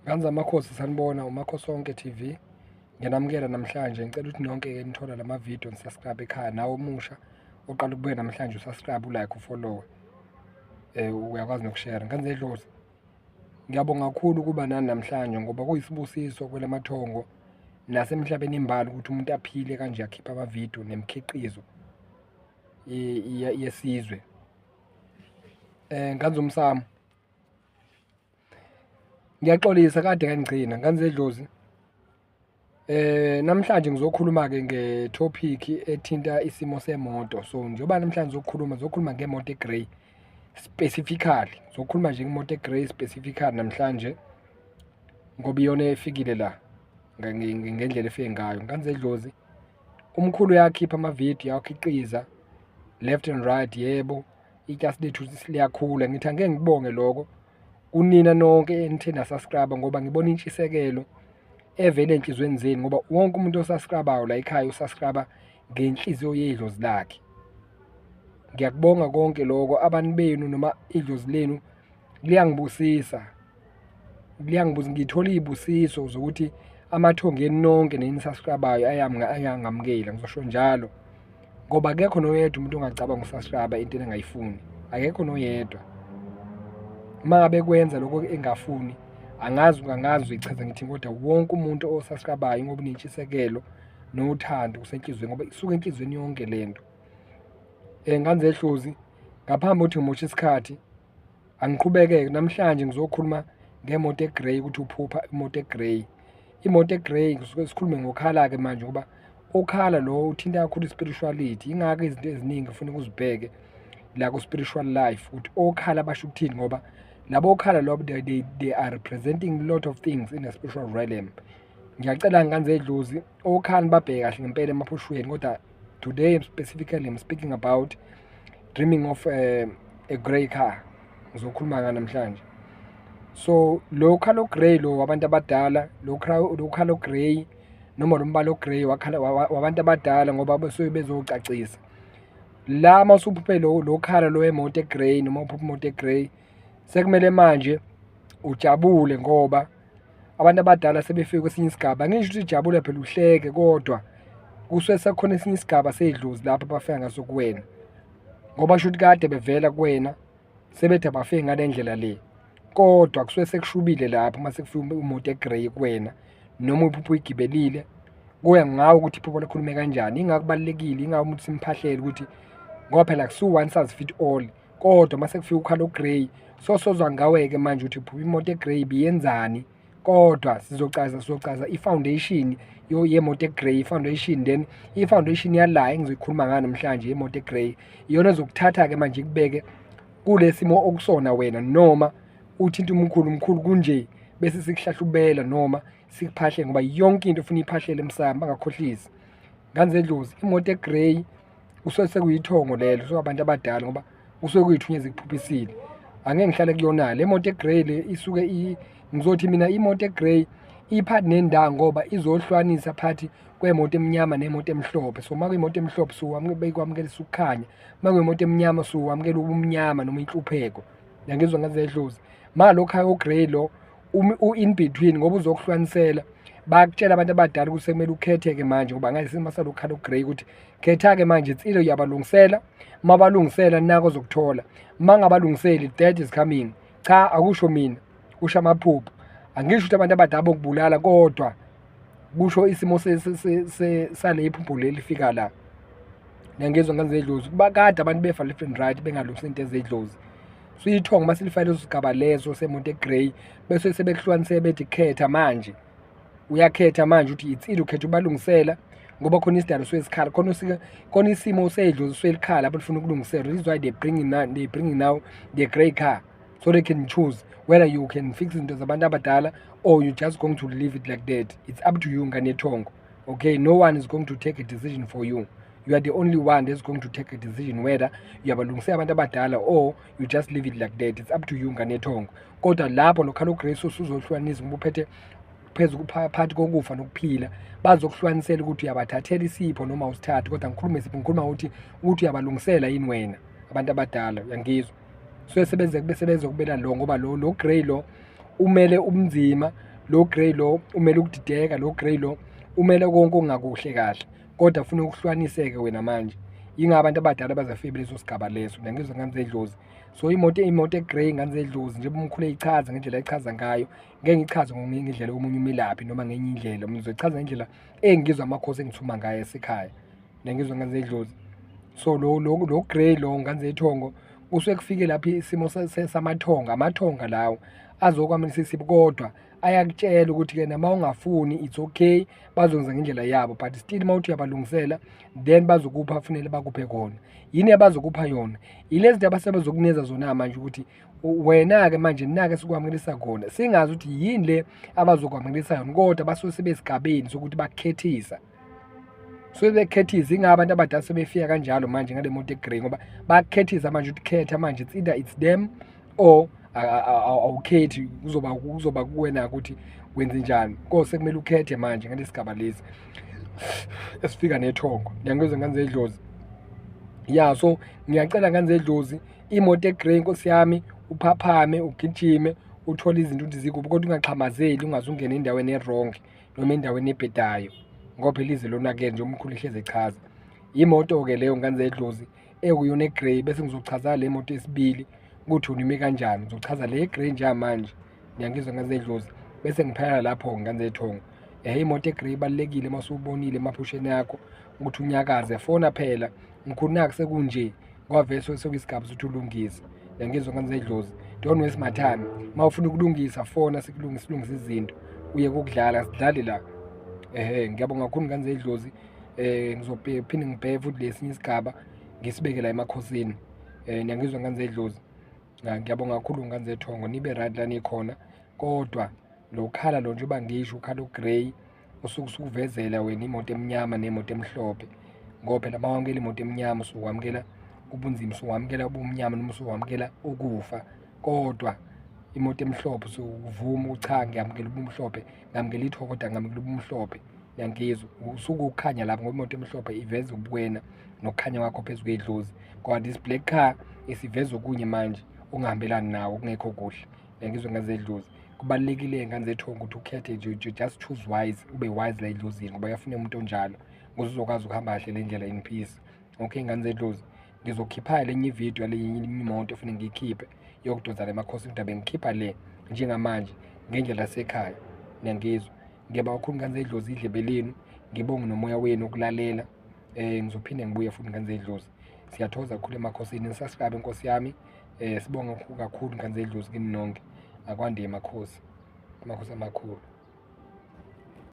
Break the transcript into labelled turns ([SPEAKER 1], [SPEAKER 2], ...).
[SPEAKER 1] Ngane zamakhosi, sanibona. UMakhosonke TV. Ngiyanamukela namhlanje. Ngicela ukuthi nonke-ke nithola lama video ni-subscribe ekhaya. Nawe omusha oqala ukubuya namhlanje, u-subscribe, u-like, u-follow. Uyakwazi noku-share. Ngane zedlozi, ngiyabonga kakhulu ukuba nani namhlanje ngoba kuyisibusiso kwelamathongo nasemhlabeni imbala ukuthi umuntu aphile kanje, akhiphe amavidiyo nemikhiqizo yesizwe. Ngane zomsamo, ngiyaxolisa kade ngangigcina. Ngane zedlozi, namhlanje ngizokhuluma-ke nge-topic ethinta isimo semoto. So njengoba namhlanje ngizokhuluma ngemoto e-grey specifically. Ngizokhuluma nje ngemoto e-grey specifically namhlanje ngoba iyona efikile la ngendlela efike ngayo. Ngane zedlozi, umkhulu uyakhipha amavidiyo, uyakhiqiza left and right, yebo, iklasi lethu liyakhula. Ngithi angeke ngikubonge lokho kunina nonke enithe na-subscribe ngoba ngibona intshisekelo evela ey'nhliziyweni zenu, ngoba wonke umuntu o-subscribe-ayo la ekhaya u-subscribe ngenhliziyo yedlozi lakhe. Ngiyakubonga konke lokho. Abantu benu noma idlozi lenu liyangibusisa, liyangibusisa. Ngithola iy'busiso zokuthi amathongo enu nonke neni-subscribe-ayo ayangamukela, ngizosho njalo. Ngoba akekho noyedwa umuntu ongacabanga uku-subscribe into engayifuni, akekho noyedwa. Uma ngabe kwenza lokho engafuni, angazi ngizoyichaza ngithini, kodwa wonke umuntu o-subscribe-ayo ngoba unentshisekelo nothando kusenhliziyweni, ngoba isuka enhliziyweni yonke lento. Ngane zedlozi, ngaphambi kokuthi ngimoshe isikhathi, angiqhubeke. Namhlanje ngizokhuluma ngemoto e-grey, ukuthi uphupha imoto e-grey. Imoto e-grey, ngisuke sikhulume ngokhala-ke manje ngoba ukhala lo uthinta kakhulu i-spirituality. Yingakho izinto eziningi kufuneka uzibheke la ku-spiritual life ukuthi okhala basho ukuthini, ngoba labo khala labo they are representing lot of things in the spiritual realm. Ngiyacela, ngane zedlozi, okhani babheke kahle ngempela emaphushweni, kodwa today specifically I'm speaking about dreaming of a grey car. Ngizokhuluma ngayo namhlanje. So lo colour grey lo wabantu abadala, lo colour grey noma lo mbala o-grey wakhala wabantu abadala ngoba basuke bezocacisa. La masuphuphe lo colour lo wemoto e-grey noma uphupha imoto e-grey, sekumele manje ujabule ngoba abantu abadala sebefike kwesinye isigaba. Angisho ukuthi ujabule phela uhleke, kodwa kusuke sekukhona esinye isigaba sedlozi lapho abafika ngaso kuwena. Ngoba shuthi kade bevela kuwena, sebethi abafiki ngale ndlela le. Kodwa kusuke sekushubile lapho uma sekufika imoto e-grey kuwena noma uphupha uyigibelile, kuya ngawe ukuthi iphupho likhulume kanjani. Yingakho kubalulekile, yingakho umuntu simphahlele ukuthi ngoba phela akusiwo one size fit all. Kodwa uma sekufika u-colour o-grey, sosozwa ngawe-ke manje ukuthi uphupha imoto e-grey ibiyenzani. Kodwa sizocaza i-foundation yemoto e-grey, i-foundation, then i-foundation yala engizoyikhuluma ngayo namhlanje yemoto e-grey iyona ezokuthatha-ke manje ikubeke kule simo okusona wena, noma uthinta umkhulu, umkhulu kunje, bese sikuhlahlubela noma sikuphahle, ngoba yonke into ufuna iphahlele emsamo, bangakhohlisi. Ngane zedlozi, imoto e-grey kusuke sekuyithongo lelo, so abantu abadala ngoba kusuke kuyithunywa ezikuphuphisile. Angeke ngihlale kuyona le moto e-grey le isuke, ngizothi mina imoto e-grey iphakathi nendawo ngoba izohlukanisa phakathi kwemoto emnyama nemoto emhlophe. So uma kuyimoto emhlophe bekwamukelisa ukukhanya, uma kuyimoto emnyama suwamukela ubumnyama noma inhlupheko. Uyangizwa, ngane zedlozi? Ma lo colour o-grey lo u-in between ngoba uzokuhlukanisela. Bayakutshela abantu abadala ukuthi sekumele ukhethe-ke manje, ngoba ngalesi salo colour o-grey ukuthi khetha-ke manje, it's either uyabalungisela, uma balungisela nako ozokuthola, uma ngabalungiseli death is coming. Cha, akusho mina, kusho amaphupho. Angisho ukuthi abantu abadala bokubulala, kodwa kusho isimo sale iphupho leli lifika la. Niyangizwa, ngane zedlozi? Kuba kade abantu befa left and right bengalungisi into ezedlozi. So ithongo uma selifake leso sigaba leso semoto e-grey, bese sebekuhlukanisele bethi khetha manje. Uyakhetha manje ukuthi it's either ukhetha ubalungisela ngoba khona isidalo suke sikhala khona, khona isimo sedlozi suke likhala lapho lifuna ukulungiselwa. This is why they bringing now the grey car, so they can choose whether you can fix izinto zabantu abadala or you just going to leave it like that. It's up to you, ngane yethongo. Okay, no one is going to take a decision for you. You are the only one that's going to take a decision whether uyabalungisela abantu abadala or you just leave it like that. It's up to you, ngane yethongo. Kodwa lapho lo colour grey usuzohlukanisa ngoba uphethe phezu phakathi kokufa nokuphila. Bazokuhlukanisela ukuthi uyabathathela isipho noma awusithathi. Kodwa ngikhulume isipho, ngikhuluma ukuthi uyabalungisela yini wena abantu abadala. Uyangizwa? So sebenze bese bezokubela lo ngoba lo grey lo umele ubunzima, Lo grey lo umele ukudideka, lo grey lo umele konke okungakuhle kahle, kodwa funa ukuhlukaniseke wena manje. Yingakho abantu abadala baze bafike kuleso sigaba leso. Niyangizwa ngane zedlozi? So imoto, imoto e-grey, ngane zedlozi, njengoba umkhulu eyichaza ngendlela ayichaza ngayo, ngeke ngichaze ngendlela yomunye umelaphi noma ngenye indlela. Mina ngizoyichaza ngendlela engizwa amakhosi engithuma ngayo esekhaya. Niyangizwa ngane zedlozi? So lo lo lo grey lo, ngane zethongo, kusuke kufike lapho isimo samathonga, amathonga lawo azokwamukelisa isipho, kodwa ayakutshela ukuthi-ke nama ungafuni, it's okay, bazokwenza ngendlela yabo, but still uma uthi uyabalungisela, then bazokupha kufanele bakuphe kona. Yini abazokupha yona? Yilezi zinto abasebezokunikeza zona manje, ukuthi wena-ke manje nake sikwamukelisa kona, singazi ukuthi yini le abazokwamukelisa yona, kodwa basuke sebesigabeni sokuthi bakukhethisa, suke bekhethisa. Ingaba abantu abadala sebefika kanjalo manje ngale moto e-grey, ngoba bakukhethisa manje ukuthi khetha manje, it's either it's them or awukhethi. Kuzoba kuwena ukuthi wenze njani, kodwa sekumele ukhethe manje ngalesi sigaba lesi esifika nethongo. Ngiyangizwa ngane zedlozi? Ya, so ngiyacela ngane zedlozi, imoto e-grey, nkosi yami, uphaphame, ugijime, uthole izinto ukuthi zikuphi, kodwa ungaxhamazeli, ungaze ungene endaweni e-wrong noma endaweni ebhedayo, ngoba phela ize lonakele nje, umkhulu ehlezi echaza. Imoto-ke leyo, ngane zedlozi, ekuyona e-grey. Bese ngizochaza le moto yesibili ukuthi yona ime kanjani. Ngizochaza le e-grey njengamanje, niyangizwa ngane zedlozi, bese ngiphelela lapho ngane zethongo. Imoto e-grey ibalulekile uma usubonile emaphusheni akho ukuthi unyakaze, fona phela, mkhulu, naku sekunje, ngoba vele sekuyisigaba sokuthi ulungise. Uyangizwa ngane zedlozi? Don't waste my time. Uma ufuna ukulungisa, fona, sikulungise, silungise izinto, uye kokudlala, sidlale la. Ehhe, ngiyabonga kakhulu ngane zedlozi. Ngizophinde ngibheke futhi lesinye isigaba, ngisibeke la emakhosini. Niyangizwa ngane zedlozi? Ngiyabonga kakhulu ngane zethongo, nibe right la nikhona. Kodwa lo colour lo, njengoba ngisho, u-colour o-grey usuke usukuvezela wena imoto emnyama nemoto emhlophe, ngoba phela uma wamukela imoto emnyama usukwamukela ubunzima, usuwamukela ubumnyama noma usuwamukela ukufa, kodwa imoto emhlophe usuvuma ukuthi cha, ngiyamukela ubumhlophe, ngamukela ithongo, kodwa ngamukela ubumhlophe. Uyangizwa? Usuke ukukhanya lapho, ngoba imoto emhlophe iveza ubuwena nokukhanya kwakho phezu kwedlozi, kodwa this black car isiveza okunye manje ongahambelani nawo, okungekho kuhle. Uyangizwa ngane zedlozi? Kubalulekile ngane zethongo ukuthi ukhethe nje, just choose wise, ube wise la edlozini, ngoba kuyafuna umuntu onjalo ukuze uzokwazi ukuhamba kahle le ndlela in peace. Okay ngane zedlozi, ngizokhipha lenye ividiyo yalenye imoto efuna ngiyikhiphe yokudonsa la emakhosini, kodwa bengikhipha le njengamanje ngendlela yasekhaya. Niyangizwa? Ngiyabonga kakhulu ngane zedlozi, idlebe lenu, ngibonge nomoya wenu ukulalela. Ngizophinde ngibuye futhi ngane zedlozi. Siyathokoza kakhulu emakhosini, nisubscribe nkosi yami. Sibonga kakhulu ngane zedlozi kini nonke. Akwande emakhosi, amakhosi amakhulu.